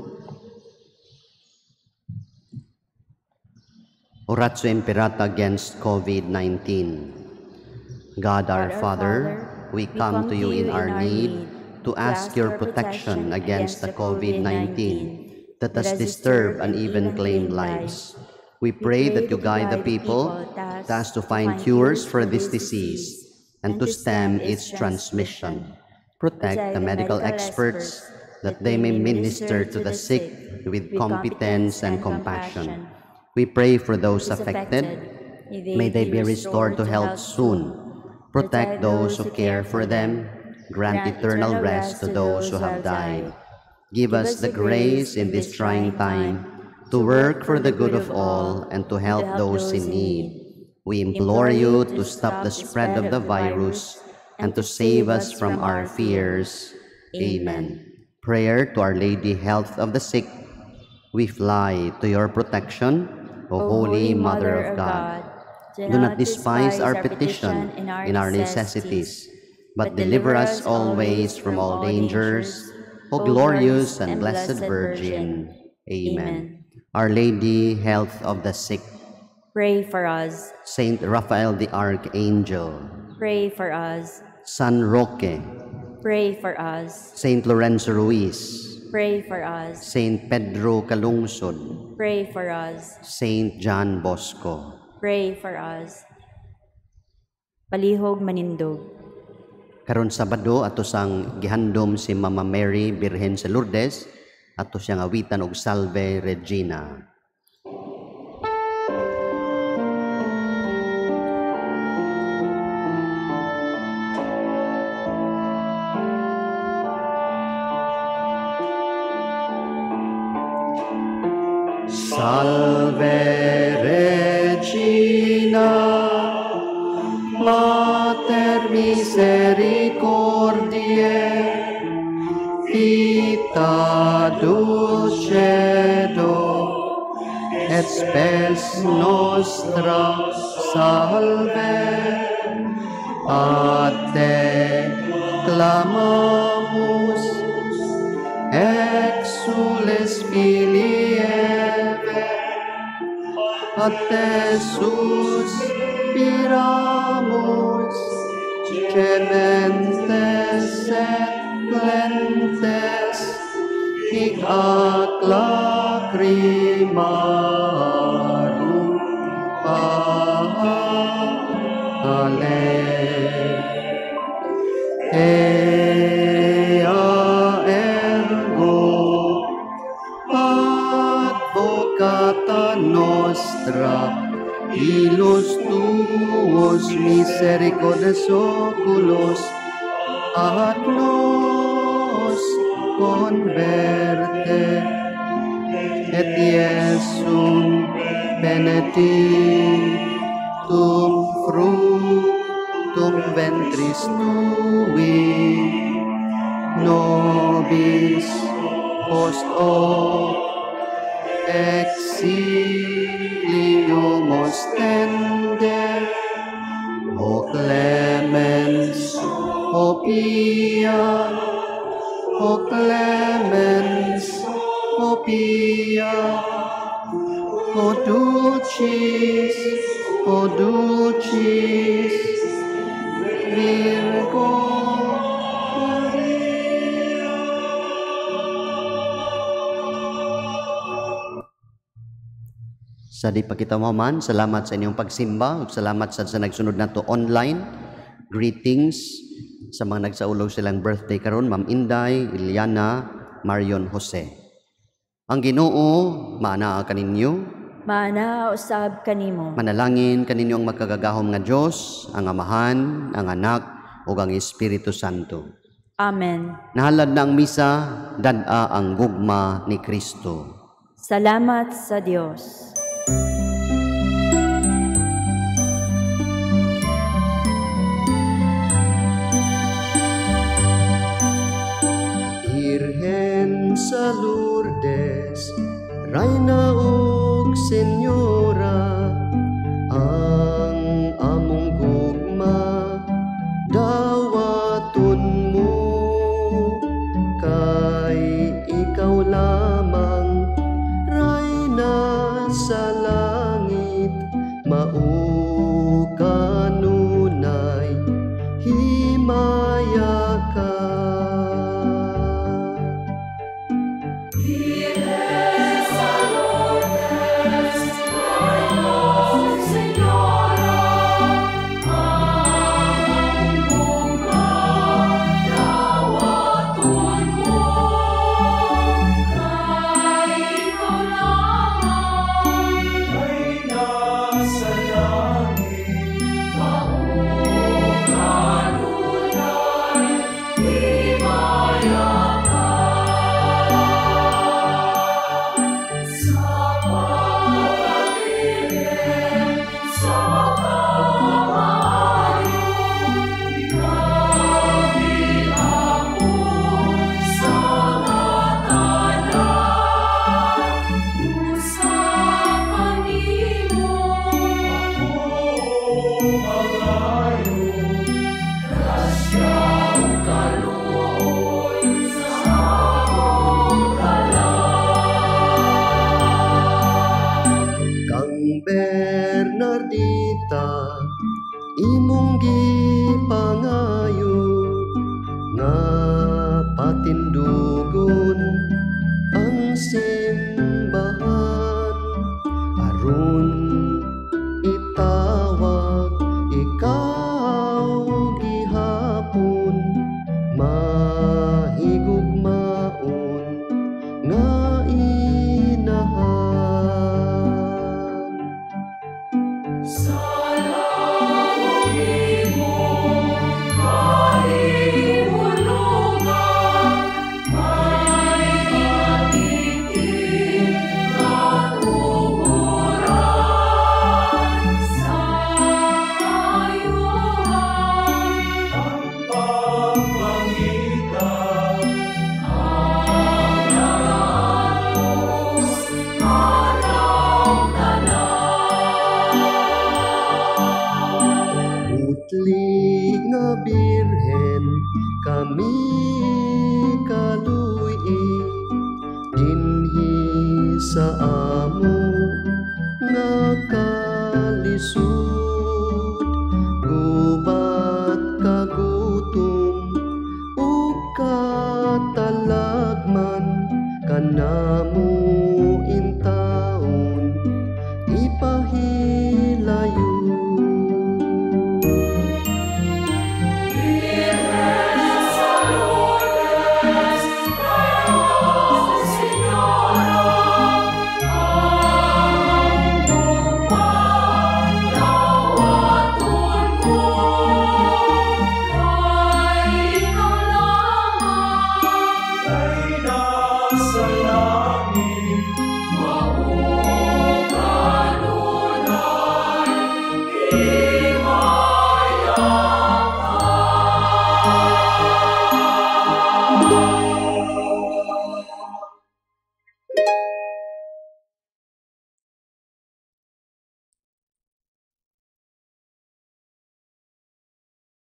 Oratio Imperata against COVID-19. God our Father, we come to you in our need to ask your protection against the COVID-19 that has disturbed and even claimed lives. We pray that you guide the people thus to find cures for this disease and to stem its transmission. Protect the medical experts that they may minister to the sick with competence and compassion. We pray for those affected. May they be restored to health soon. Protect those who care for them. Grant eternal rest to those who have died. Give us the grace in this trying time to work for the good of all and to help those in need. We implore you to stop the spread of the virus and to save us from our fears. Amen. Prayer to Our Lady, Health of the Sick. We fly to your protection, O Holy Mother of God. Do not despise our petition in our necessities, but deliver us always from all dangers, O glorious and blessed Virgin. Amen. Our Lady, Health of the Sick, pray for us. Saint Raphael the Archangel, pray for us. San Roque, pray for us. Saint Lorenzo Ruiz, pray for us. Saint Pedro Calungsod, pray for us. Saint John Bosco, pray for us. Palihog manindog. Karon Sabado ato sang gihandom si Mama Mary Birhen sa Lourdes, ato siyang awitan og Salve Regina. Salve Regina, Mater misericordiae, vita dulcedo, et spes nostra salve. A te clamamus, exules filii Eve, a te suspiramus, gementes et lentes, hic ac lacrimarum vale. Ea ergo advocata nostra, illos tuos misericordes oculos ad nos converte, et Iesum benedictum fructum ventris tui, nobis post hoc exilium ostende, o clemens, o pia, o clemens, o pia, o dulcis, Virgo Maria. Sa di pa kita mahuman, salamat sa inyong pagsimba ug salamat sa nagsunod nato online. Greetings sa mga nagsaulog silang birthday karon, Ma'am Inday, Iliana, Marion Jose. Ang Ginoo maanaa kaninyo. Maanaa usab kanimo. Manalangin kaninyo ang makagagahom nga Dios, ang Amahan, ang Anak ug ang Espiritu Santo. Amen. Nahalad na ang misa, dad-a ang gugma ni Kristo. Salamat sa Dios. Birhen sa Lourdes, Reyna ug Senyora, ang among gugma dawaton mo, kay ikaw lamang Reyna sa langit, mao kanunay himaya ka. Bernardita, imong gipangayo nga patindugon ang simbahan, aron itawag ikaw gihapon. Putli nga Birhen, kami kaluy-i dinhi sa amo nga kalisod, gubat kagutom ug katalagman, kanamo intawon ipahilayo.